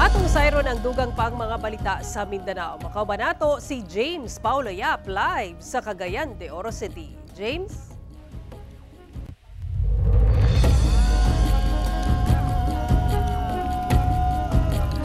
Atong sayron ang dugang pang mga balita sa Mindanao. Makauban nato si James Paulo Yap live sa Cagayan de Oro City. James?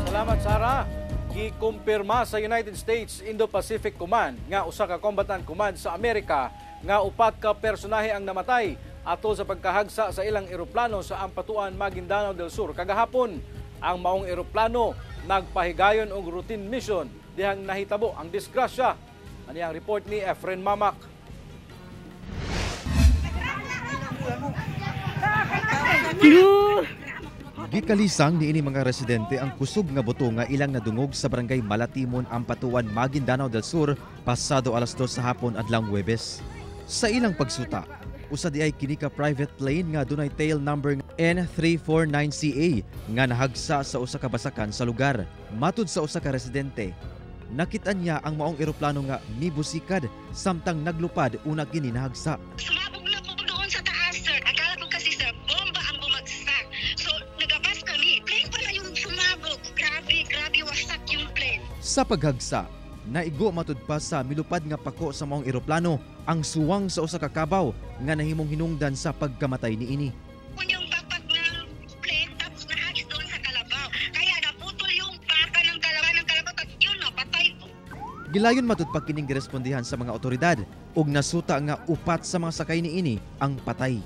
Salamat, Sara. Gikumpirma sa United States Indo-Pacific Command nga usa ka combatant command sa Amerika nga upat ka personahe ang namatay ato sa pagkahagsa sa ilang eroplano sa Ampatuan, Maguindanao del Sur kagahapon. Ang maong eroplano nagpahigayon og routine mission dihang nahitabo ang disgrasya. Ani ang report ni Efren Mamak. Gikalisang niini mga residente ang kusog nga buto nga ilang nadungog sa barangay Malatimon, Ampatuan, Maguindanao del Sur pasado alas 2 sa hapon adlawng Huwebes. Sa ilang pagsuta, usa di ay kini ka private plane nga dunay tail number N349CA nga nahagsa sa usa ka basakan sa lugar. Matud sa usa ka residente, nakita niya ang maong eroplano nga mibusikad samtang naglupad una kini nahagsa. Sumabog na po doon sa taas, sir. Akala ko kasi, sir, bomba ang bumagsak. So, nagabas kami. Plane pala yung sumabog. Grabe, grabe, wasak yung plane. Sa paghagsa, naigo matud pa sa milupad nga pako sa maong eroplano ang suwang sa usa ka kabaw nga nahimong hinungdan sa pagkamatay niini. Yung papak ng plane tapos nahagis doon sa kalabaw. Kaya naputol yung paka ng kalabaw at yun, napatay po. Gilayon matud pa kining girespondihan sa mga otoridad ug nasuta nga upat sa mga sakay niini ang patay.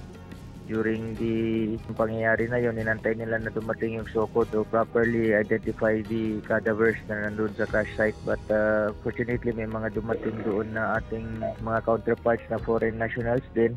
During the pangyayari na yun, inantay nila na dumating yung SOCO to properly identify the cadavers na nandun sa crash site. But fortunately, may mga dumating doon na ating mga counterparts na foreign nationals din.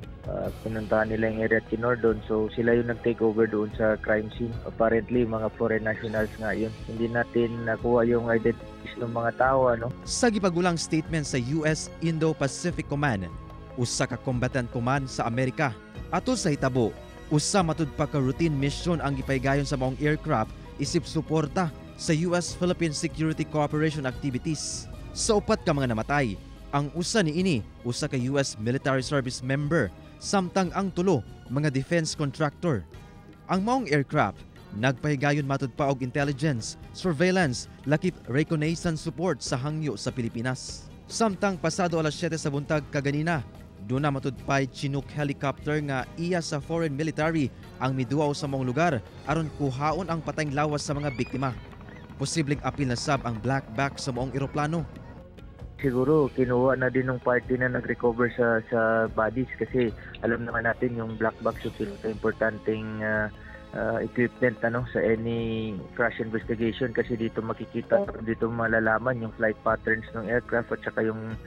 Pinuntahan nila yung area at kinordon. So sila yung nag-take over doon sa crime scene. Apparently, mga foreign nationals nga yun. Hindi natin nakuha yung identities ng mga tao. Ano? Sa gipagulang statement sa US Indo-Pacific Command, usa ka combatant command sa Amerika, ato sa hitabo, usa matud pa ka routine mission ang gipahigayon sa maong aircraft isip suporta sa US-Philippine Security Cooperation activities. Sa upat ka mga namatay, ang usa niini usa ka US military service member samtang ang tulo mga defense contractor. Ang maong aircraft nagpahigayon matud pa og intelligence, surveillance, lakip reconnaissance support sa hangyo sa Pilipinas. Samtang pasado alas 7 sa buntag kaganina, doon na matudpay Chinook helicopter nga iya sa foreign military ang miduaw sa maong lugar aron kuhaon ang patayng lawas sa mga biktima. Posibleng apil na sab ang black box sa maong eroplano. Siguro kinuha na din ng party na nag-recover sa bodies kasi alam naman natin yung black box yung importanteng equipment ano sa any crash investigation kasi dito makikita, dito malalaman yung flight patterns ng aircraft at saka yung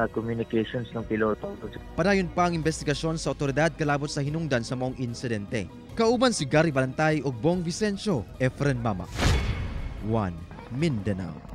communications ng piloto. Padayon pa ang investigasyon sa otoridad kalabot sa hinungdan sa maong insidente. Kauban si Gary Balantay ug Bong Vicencio, Efren Mama. 1 Mindanao.